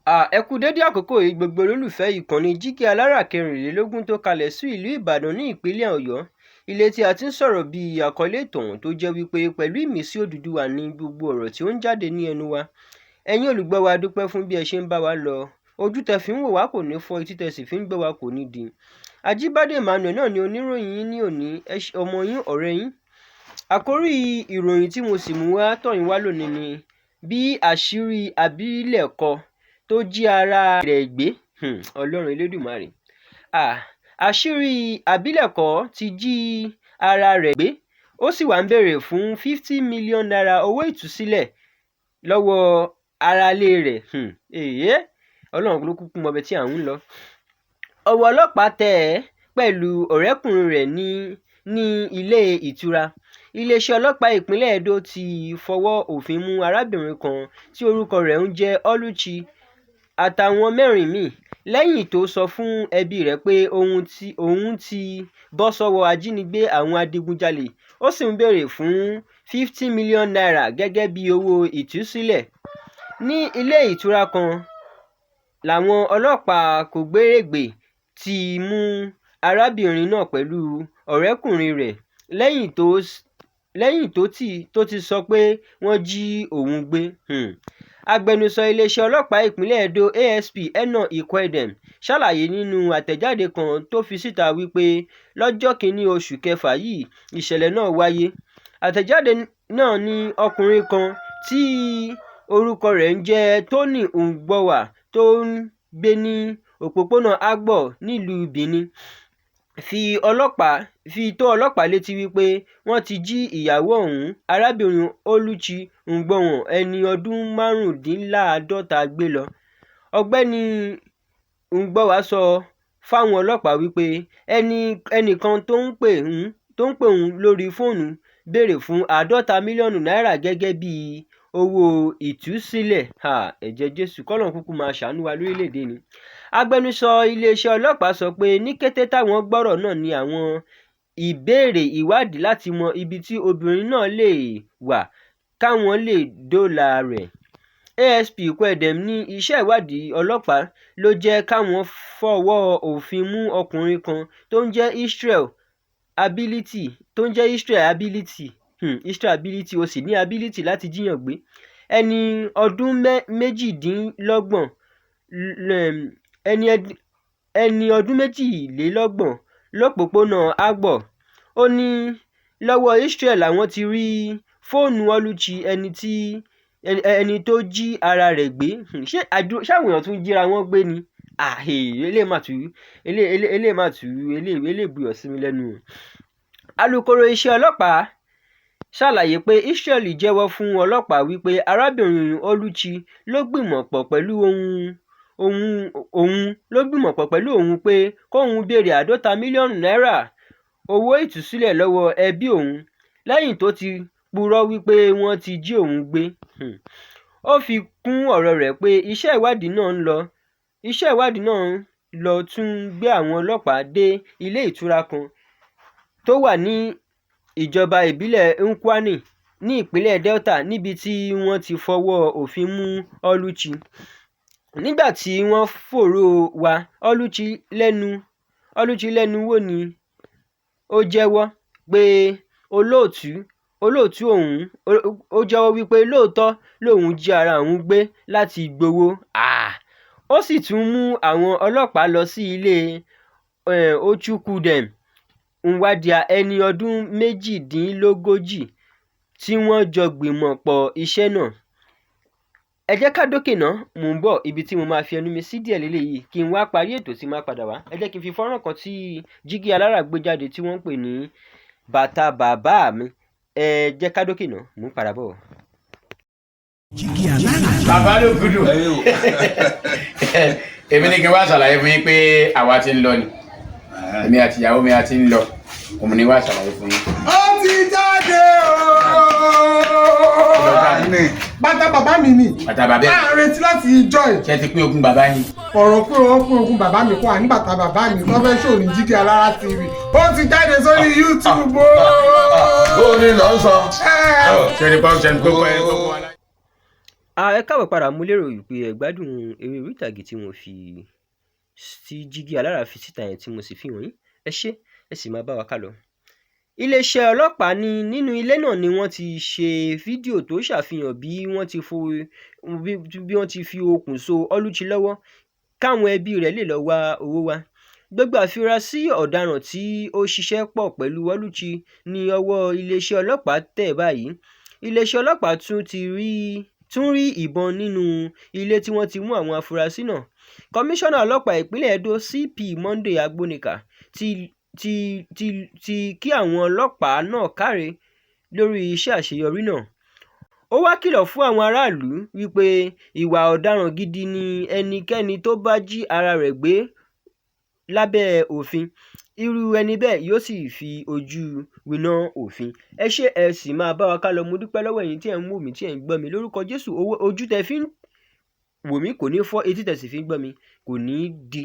Ẹ kú dédé àkókò yìí, gbogbo olólùfẹ́ ìkànnì Jígí Alára 24 tó kalẹ̀ sí ìlú Ìbàdàn ní ìpínlẹ̀ Ọ̀yọ́, ilé tí a ti ń sọ̀rọ̀ bí àkọlé ìtàn tó jẹ́ wípé pẹ̀lú ìmísí Odùduwà ní gbogbo ọ̀rọ̀ tí ó ń jáde ní ẹnu wa. Ẹ̀yin olùgbọ́ wa, dúpẹ́ fún bí ẹ ṣe ń bá wa lọ. Ojú tẹ fi ń wò wá kò ní fọ́, etí tẹ sì fi ń gbọ́ wa kò ní di. Ajíbádé Emmanuel náà ni oníròyìn yín ní òní, ọmọ yín, ọ̀rẹ́ yín. Àkórí ìròyìn tí mo sì mú wá tọ̀ yín wá lónìí ni bí àṣírí àbílẹ̀kọ tó jí ara rẹ̀ gbé. Ọlọ́run Elédùmarè. Àṣírí àbílẹ̀kọ ti jí ara rẹ̀ gbé, ó sì wá ń béèrè fún ₦50 million owó ìtúsílẹ̀ lọ́wọ́ aráalé rẹ̀. Èyí Ọlọ́run ló kúkú mọ ibi tí à ń lọ. Ọwọ́ ọlọ́pàá tẹ̀ ẹ́ pẹ̀lú ọ̀rẹ́kùnrin rẹ̀ ní ilé ìtura. Iléeṣẹ́ ọlọ́pàá ìpínlẹ̀ Edo ti fọwọ́ òfin mú arábìnrin kan tí orúkọ rẹ̀ ń jẹ́ Oluchi àtàwọn mẹ́rin míì lẹ́yìn tó sọ fún ẹbí rẹ̀ pé òun ti bọ́ sọ́wọ́ ajínigbé àwọn adigunjalè, ó sì ń béèrè fún ₦50 million gẹ́gẹ́ bí owó ìtúsílẹ̀. Ní ilé ìtura kan làwọn ọlọ́pàá kògbérègbè ti mú arábìnrin náà pẹ̀lú ọ̀rẹ́kùnrin rẹ̀ lẹ́yìn tó ti sọ pé wọ́n jí òun gbé. Agbẹnusọ iléeṣẹ́ ọlọ́pàá ìpínlẹ̀ Edo, ASP Enoch Ikwedem, ṣàlàyé nínú àtẹ̀jáde kan tó fi síta wípé lọ́jọ́ kìíní oṣù kẹfà yìí ìṣẹ̀lẹ̀ náà wáyé. Àtẹ̀jáde náà ní ọkùnrin kan tí orúkọ rẹ̀ ń jẹ́ Tony Ngbọ̀wá tó ń gbé ní òpópónà Agbor nílùú Benin fi tó ọlọ́pàá létí wípé wọ́n ti jí ìyàwó òun, arábìnrin Oluchi Ngbọ̀wọ́n, ẹni ọdún 45 gbé lọ. Ọ̀gbẹ́ni Ngbọ̀wá sọ fáwọn ọlọ́pàá wípé ẹnìkan tó ń pè òun lórí fóònù béèrè fún 50 mílíọ̀nù náírà gẹ́gẹ́ bí owó ìtúsílẹ̀. Ẹ̀jẹ̀ Jésù, kọ́lọ́run kúkú máa ṣàánú wa lórílẹ̀‐èdè ni. Agbẹnusọ iléeṣẹ́ ọlọ́pàá sọ pé ní kété táwọn gbọ́rọ̀ náà ní àwọn ìbéèrè ìwádìí láti mọ ibi tí obìnrin náà lè wà káwọn lè dóòlà rẹ̀. ASP Ikwedem ní iṣẹ́ ìwádìí ọlọ́pàá ló jẹ́ káwọn fọwọ́ òfin mú ọkùnrin kan tó ń jẹ́ Israel Ability, tó ń jẹ́ Israel Ability, Israel Ability, ó sì ní ability láti jíyàn gbé. Ẹni ọdún méjìdínlọ́gbọ̀n, ẹni ọdún 22 lọ́pọ̀pọ̀nà Agbor. Ó ní lọ́wọ́ Israel làwọn ti rí fóònù Oluchi, ẹni tó jí ara rẹ̀ gbé. Ṣé àwọn èèyàn tún jíra wọn gbé ni? Eléyìí mà tún eléyìí buyọ̀ sí mi lẹ́nu o. Alūkkóró iṣẹ́ ọlọ́pàá ṣàlàyé pé Israel jẹ́wọ́ fún ọlọ́pàá wípé arábìnrin Oluchi ló gbìmọ̀pọ̀ pẹ̀lú òun ló gbìmọ̀pọ̀ pẹ̀lú òun pé kóun béèrè 50 mílíọ̀nù náírà owó ìtúsílẹ̀ lọ́wọ́ ẹbí òun lẹ́yìn tó ti purọ́ wípé wọ́n ti jí òun gbé. Ó fi kún ọ̀rọ̀ rẹ̀ pé iṣẹ́ ìwádìí náà ló tún gbé àwọn ọlọ́pàá dé ilé ìtura kan tó wà ní ìjọba ìbílẹ̀ Ukwuani ní ìpínlẹ̀ Delta níbi tí wọ́n ti fọwọ́ òfin mú Oluchi. Nígbà tí wọ́n fọ̀rọ̀ wá Oluchi lẹ́nu wò ní ó jẹ́wọ́ pé olóòtú òun ó jẹ́wọ́ wípé lóòótọ́ lòun jí ara òun gbé láti gbowó. Ó sì tún mú àwọn ọlọ́pàá lọ sí ilé Ochukwudem Nwadia, ẹni ọdún 38 tí wọ́n jọ gbìmọ̀pọ̀ iṣẹ́ náà. Ẹ jẹ́ ká dókè ná, mò ń bọ̀. Ibi tí mo máa fi ẹnu mi sí díẹ̀ léléyìí kí n wá parí ètò tí máa padà wá. Ẹ jẹ́ kí n fi fọ́nrán kan tí Jígí Alára gbé jáde tí wọ́n ń pè ní Bàtà Bàbá Mi. Ẹ jẹ́ ká dókè ná, mò ń padà bọ̀. Jígí Alára. Bàbá ló gudu. Èmi ní kí n wá ṣàlàyé fún yín pé àwa ti ń lọ ni, èmi àti ìyàwó mi a ti ń lọ, òun ni wá ṣàlàyé fún yín. Ó ti jáde ooo. Bàtà bàbá mi ni. Bàtà bàbá ẹ̀. À ń retí láti ìjọ ẹ̀. Ṣé ti pín ogún bàbá yín? Ọ̀rọ̀ pé wọ́n pín ogún bàbá mi kọ́, àní bàtà bàbá mi tó fẹ́ ṣòro ní Jígí Alára TV, ó ti jáde sórí YouTube ooo. Ó ní lọ sọ. Ṣé ní pọ́n ṣe ní gbogbo ẹ̀ gbogbo wa. Ẹ káàbọ̀ padà. Mo lérò wípé ẹ gbádùn eré orí ìtàgé tí mo fi tí Jígí Alára fi síta yẹn tí mo sì fi hàn yín. Ẹ ṣé, ẹ sì máa bá wa ká lọ. Iléeṣẹ́ ọlọ́pàá ní nínú ilé náà ni wọ́n ti ṣe fídíò tó ṣàfihàn bí wọ́n ti fi okùn so Oluchi lọ́wọ́ káwọn ẹbí rẹ̀ lè lọ́ọ́ wá owó wá. Gbogbo àfúrásì ọ̀daràn tí ó ṣiṣẹ́ pọ̀ pẹ̀lú Oluchi ní ọwọ́ iléeṣẹ́ ọlọ́pàá tẹ̀ báyìí. Iléeṣẹ́ ọlọ́pàá tún rí ìbọn nínú ilé tí wọ́n ti mú àwọn afurasí náà. Kọmíṣánná ọlọ́pàá ìpínlẹ̀ Edo CP Monday Agbonika ti kí àwọn ọlọ́pàá náà káre lórí iṣẹ́ àṣeyọrí náà. Ó wáá kìlọ̀ fún àwọn aráàlú wípé ìwà ọ̀daràn gidi ni ẹnikẹ́ni tó bá jí ara rẹ̀ gbé lábẹ́ òfin, irú ẹni bẹ́ẹ̀ yóò sì fi ojú winá òfin. Ẹ ṣé, ẹ sì máa bá wa ká lọ. Mo dúpẹ́ lọ́wọ́ ẹ̀yin tí ẹ̀ ń wò mí, tí ẹ̀ ń gbọ́ mi. Lórúkọ Jésù, ojú tẹ fi ń wò mí kò ní fọ́, etí tẹ sì fi ń gbọ́ mi kò ní di.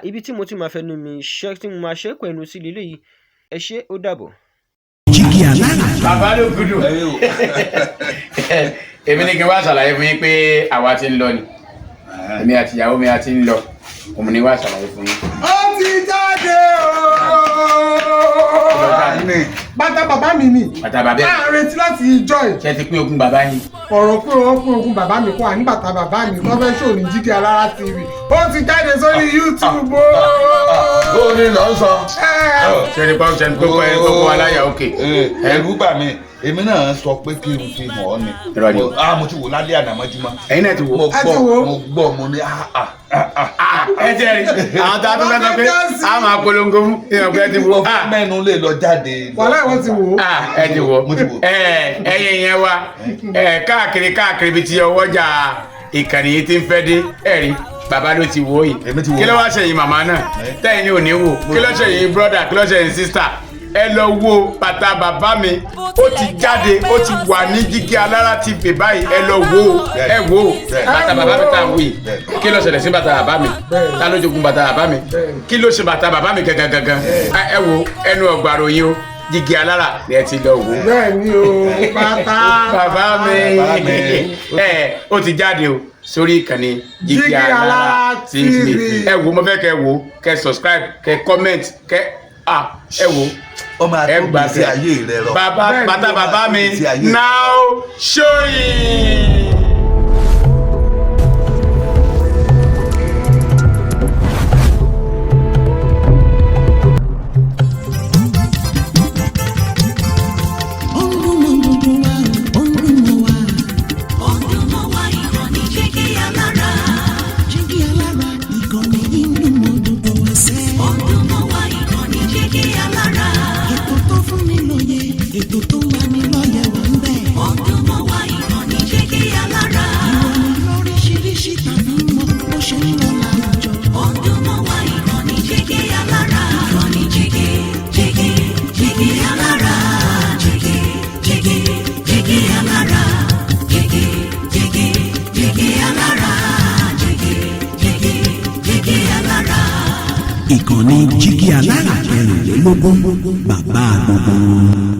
Ibi tí mo ti máa fẹnu mi ṣẹ́ tí mo máa ṣẹ́kù ẹnu sí leléyìí. Ẹ ṣé, ó dàbọ̀. Jígí Alára. Bàbá ló gudu. Èmi ní kí n wá ṣàlàyé fún yín pé àwa ti ń lọ ni. Èmi àti ìyàwó mi a ti ń lọ. Òun ni wá ṣàlàyé fún yín. Ó ti jáde ooo. Bàtà bàbá mi ni. Bàtà bàbá ẹ̀. À ń retí láti ìjọ yìí. Ṣé ti pín ogún bàbá yín? Ọ̀rọ̀ pé wọ́n pín ogún bàbá mi kọ́ à ní bàtà bàbá mi tó fẹ́ ṣòní Jígí Alára TV. Ó ti jáde sórí YouTube ooo. Ó ní lọ sọ. Ṣé ní pọ́n ṣe ní kókó ẹ kókó aláyà òkè? Ẹ̀rù bà mí, èmi náà sọ pé kí n fi hàn ọ́ ni. Irọ́ ni o. Mo ti wò lálẹ́ àná mọ́júmọ́. Ẹ̀yin náà ti wò. Mo Ẹ ti gbọ́ wò. Mo gbọ́, mo ní ah ah ah. Ẹ jẹ́ rí àwọn tá a tún fẹ́ sọ pé a máa polongo fún ìyàn pé ẹ ti wò. Mo fún mẹ́nu lè lọ jáde. Wàhálà, ìwọ ti wò ó. Ẹ ti wò. Mo ti wò. Ẹ̀yin yẹn wa káàkiri káàkiri ibi tí ọwọ́jà ìkànnì yìí ti ń fẹ́ dé, ẹ rí bàbá ló ti wò yìí. Èmi ti wò. Kí ló wá ṣe yìí màmá náà tẹ́yìn ní òní wò? Kí ló ṣe yìí brọ́dà? Kí ló ṣe yìí sísítà? Ẹ lọ wo bàtà bàbá mi, ó ti jáde, ó ti wà ní Jígí Alára TV báyìí. Ẹ lọ wo, ẹ wo bàtà bàbá mi tá à ń wí. Kí ló ṣẹlẹ̀ sí bàtà bàbá mi? Ta ló jogún bàtà bàbá mi? Kí ló ṣe bàtà bàbá mi gangan gangan? Ẹ wo ẹnu ọgbàrò yìí o, Jígí Alára ni ẹ ti lọ wò. Bẹ́ẹ̀ ni o, bàtà bàbá mi. Bàbá mi. Ẹ ó ti jáde o sórí ìkànnì Jígí Jígí Alára Alára TV. TV. Ẹ wo, mo fẹ́ kẹ́ wo, kẹ́ subscribe, kẹ́ comment, kẹ́ ẹ wo Ọmọ ẹ gbà àtúntò ayé rẹ rọ. Bàbá Bẹ́ẹ̀ ni, bàtà bàbá mi Ti ayé. now showing. Ó ń dún mọ́ gbogbo wa, ó ń dún mọ́ wa. Ó ń dún mọ́ wa, ìkànnì Jígí Alára. Jígí Alára, ìkànnì yìí ń dún mọ́ gbogbo wa sẹ́. Ó ń dún mọ́ wa, ìkànnì Jígí Alára. Ètò tó fún ni lóye, ètò tó ń lani lọ́yẹ̀ wà ń bẹ̀. Ó ń dún mọ́ wa, ìkànnì Jígí Alára. Ìròyìn lóríṣiríṣi tàbí mọ́ bó ṣe ń lọ láwùjọ. Ó ń dún mọ́ wa, ìkànnì Jígí Alára. Ìkànnì Jígí Jígí Jígí Alára. Jígí Jígí Jígí Alára. Jígí Jígí Jígí Alára. Jígí Jígí Jígí Alára. Ìkànnì Jígí Alára 24, bàbá gbogbo wọn.